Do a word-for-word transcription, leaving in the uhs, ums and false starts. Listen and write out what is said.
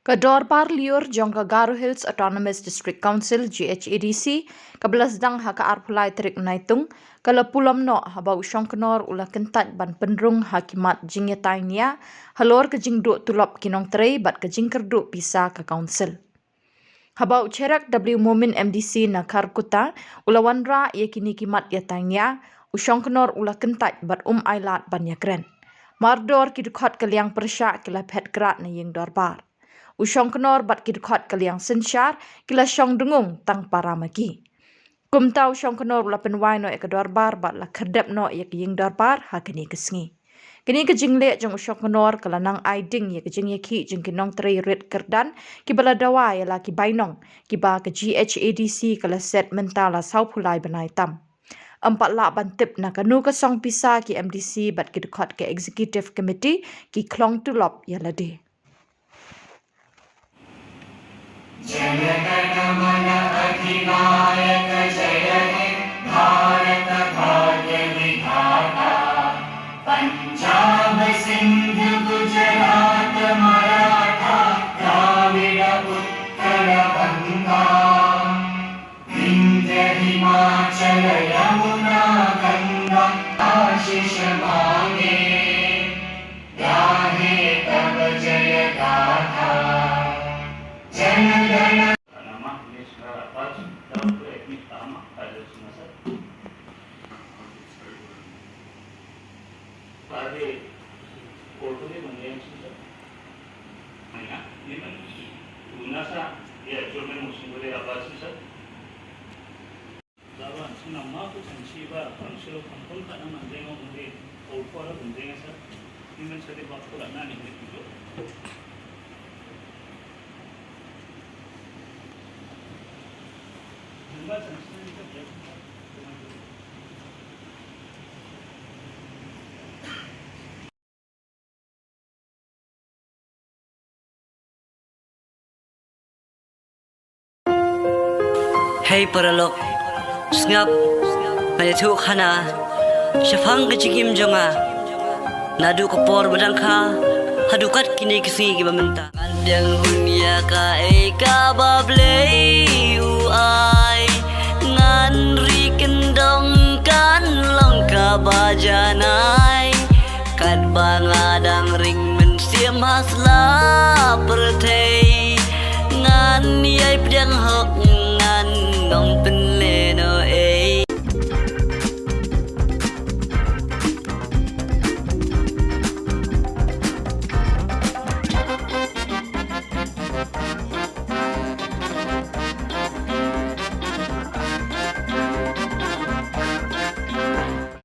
Ka Dorbar Lyiur jong ka Garo Hills Autonomous District Council, G H A D C, kaba la sdang ha ka arphew lai tarik Naitung, ka la pulom noh haba u Shongknor u la kyntait ban pynrung ha ki mat jingïatai nia halor ka jingduh tulop ki nongtrei bad ka jingkyrduh pisa ka council. Haba u Cherak W Momin, M D C na Kharkutta, u la wanrah ïa kine ki mat ïatai nia, u Shongknor u la kyntait bad um ailad ban ïakren. Mardor ki dkhot ka liang pyrshah ki la phet krad na ïing dorbar. U Shongknor bad ki dkhot ka liang synshar ki la shong dngung tang para ma ki. Kumta u Shongknor u la pynwai noh ïa ka dorbar bad la khyrdep noh ïa ka ïing dorbar ha kane ka sngi. Kane ka jingleh jong u Shongknor ka la nang ai ding ïa ka jingïakhih jong ki nongtrei rit kyrdan kiba la dawa ïa la ki bainong, kiba ka G H A D C ka la set mynta la sawphew lai bnai tam. Ym pat lah ban tip na kano ka song pisa ki M D C bad ki dkhot ka Executive Committee ki khlong tulop ïa lade. जनगणमन अधिनायक जय हे भारत भाग्य विधाता। पंजाब सिंध गुजरात मराठा द्राविड़ उत्कल बंगा। विंध्य हिमाचल यमुना गंगा आशीष मांगे। गाहे तब जय गाथा। जन गण Hei paralok, sngap, nga ïathuh khana shaphang ka jingim jong nga naduh ka por ba dang kha haduh kat kine ki sngi kiba mynta. Ngan dang rung ïa kaei kaba Blei u ai, ngan ri kyndong kan long kaba janai. Katba nga dang ring mynsiem ha slap